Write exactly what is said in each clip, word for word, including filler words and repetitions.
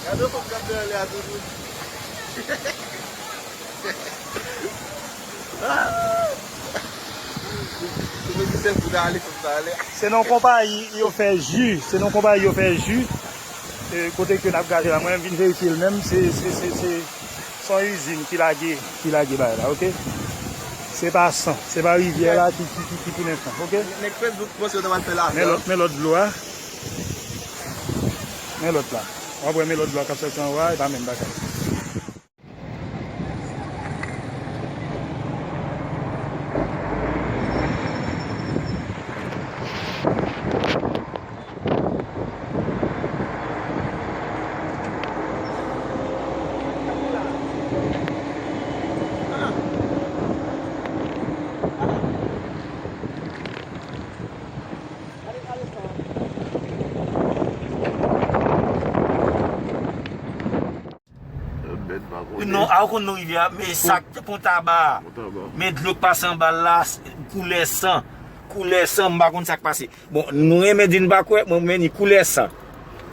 Gade fanm k ap nan anlè a toujou. Ou mwen di se pou ta ale, fanm ta ale. Se nan konpayi yo fè ji, se nan konpayi yo fè ji, e, kote ke n ap gaze la. Mwen menm vin verifye l menm, se, se, se, se, se yon izin ki lage, ki lage bagay la, oke? Se pa san, se pa rivyè la ki, ki, ki, ki tounen san, oke? Nèg Facebook panse yo ta pral fè lajan. Men lòt, men lòt dlo a. Men lòt la. W ap wè men lòt dlo a k ap sòti anwo a, e pa menm bagay. Non, a w konn non rivyè a, men sa k pon taba. Pon taba. Men dlo k pase anba l la, koulè san. Koulè san, m pa konn sa k pase. Bon, nou renmen di n pa kwè, mwen, men ni koulè san.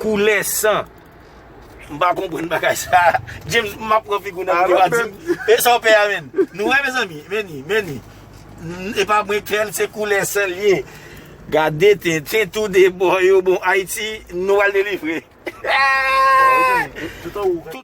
Koulè san. M pa konprann bagay sa. James, m ap pran figi w nan videyo a, di m, e sa w pè a, menn? Nou wè, mezanmi, men ni, men ni. N-, e pa mwen k fè l, se koulè san l ye. Gade tenten tou de bò yo, bon, Ayiti, nou al delivre. Tout anwo.